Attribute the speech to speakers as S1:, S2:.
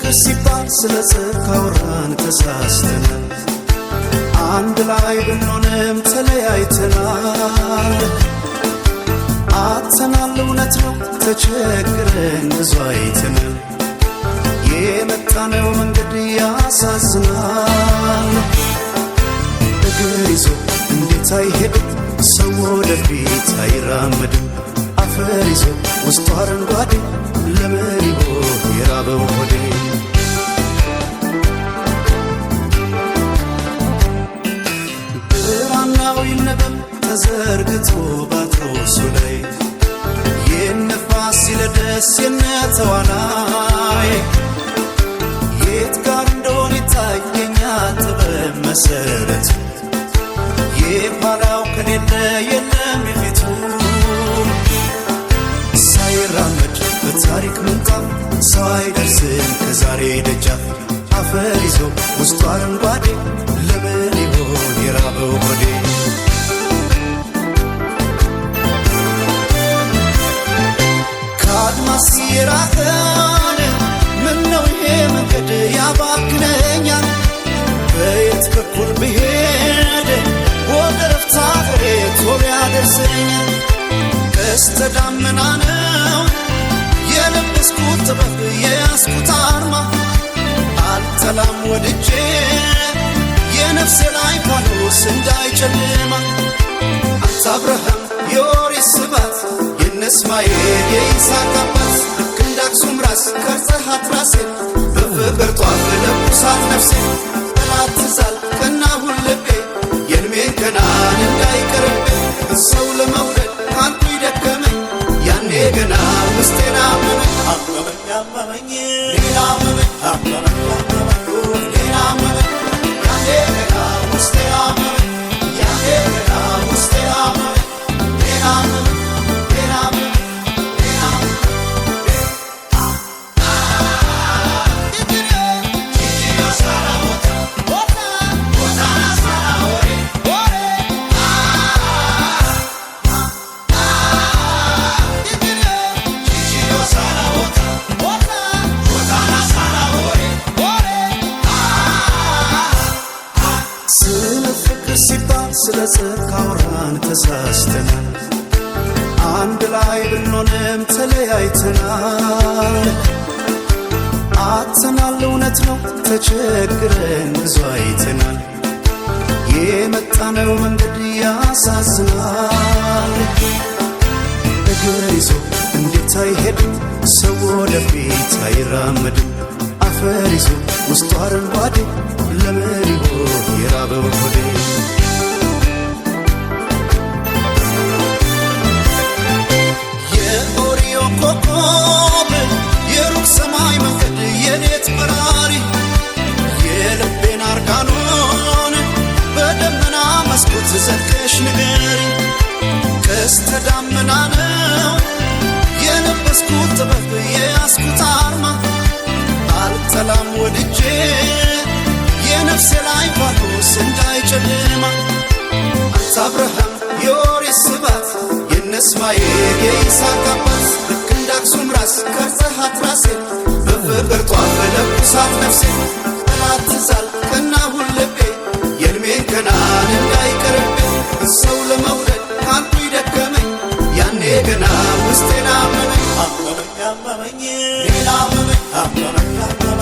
S1: ፍቅር ሲባል ስለ ጽድቅ ካወራን ተሳስተናል። አንድ ላይ ብንሆንም ተለያይተናል። አጥተናል፣ እውነት ነው፣ ተቸግረን ብዙ አይተናል። የመጣነው መንገድ ያሳዝናል። እግር ይዞ እንዴት አይሄድም ሰው ወደፊት አይራመድም። አፈር ይዞ ውስጡ አረንጓዴ ለምን ይሆን የራበው ሆዴ? ብራናው ይነበብ ተዘርግቶ ባትሮሱ ላይ፣ የነፋስ ሲለደስ የነተዋናይ የት ጋር እንደሆነ ይታይ የኛ ጥበብ መሰረት፣ የኋላው ከሌለ የለም የፊቱ። ሳይራመድ በታሪክ ምንጣፍ ሰው አይደርስም ከዛሬ ደጃፍ። አፈር ይዞ ውስጡ አረንጓዴ ለምን ይሆን የራበው ሆዴ? ከአድማስ የራቀን ምነው ይሄ መንገድ ያባክነኛል? በየት በኩል ብሄድ ወደ ረፍታ አገሬ ቶሎ ያደርሰኛል? ቀስተ ደመና ነው የለበስኩት ጥበብ የያዝኩት አርማ፣ አልጠላም ወድጄ የነፍሴ ላይ ፋኖስ እንዳይጨልማ። አንተ አብርሃም የኦሪት ስባት፣ የነ እስማኤል የይስሐቅ አባት፣ ልክ እንደ አክሱም ራስ ቀርጸሃት ራሴን፣ በፍቅር ጧፍ ለኩሳት ነፍሴን። ጠላት ትዛል ቀናሁን ልቤ የእድሜን ከናን እንዳይቀርብኝ። ሰው ለመውደድ ካልኩ ደከመኝ፣ ያኔ ገና ውስጤን አመመኝ። አመመኝ አመመኝ ሌላ አመመኝ፣ አመመኝ አመመኝ ሌላ አመመኝ፣ ያኔ ገና ውስጤን አመመኝ፣ ያኔ ገና ውስጤን አመመኝ፣ ሌላ አመመኝ፣ ሌላ አመመኝ፣ ሌላ አመመኝ። ስለ ፍቅር ሲባል ስለ ጽድቅ ካወራን ተሳስተናል። አንድ ላይ ብንሆንም ተለያይተናል። አጥተናል፣ እውነት ነው፣ ተቸግረን ብዙ አይተናል። የመጣነው መንገድ ያሳዝናል። እግር ይዞ እንዴት አይሄድም ሰው ወደፊት አይራመድም። አፈር ይዞ ውስጡ አረንጓዴ ለምን ይሆን የራበው ሆዴ? የኦሪዮ ኮከብ የሩቅ ሰማይ መንገድ የሌት በራሪ፣ የልቤን አርጋኖን በደመና መስኮት ዘልቀሽ ንገሪ። ቀስተ ደመና ነው የለበስኩት ጥበብ የያዝኩት አርማ፣ አልጠላም ወድጄ የነፍሴ ላይ ፋኖስ እንዳይጨልማ። አንተ አብርሃም የኦሪት ስባት፣ የነ እስማኤል የይስሐቅ አባት፣ ልክ እንደ አክሱም ራስ ቀርጸሃት ራሴን፣ በፍቅር ጧፍ ለኩሳት ነፍሴን። ጠላት ትዛል ቀናሁን ልቤ የእድሜን ከናን እንዳይቀርብኝ። ሰው ለመውደድ ካልኩ ደከመኝ፣ ያኔ ገና ውስጤን አመመኝ። አመመኝ አመመኝ ሌላ አመመኝ፣ አመመኝ አመመኝ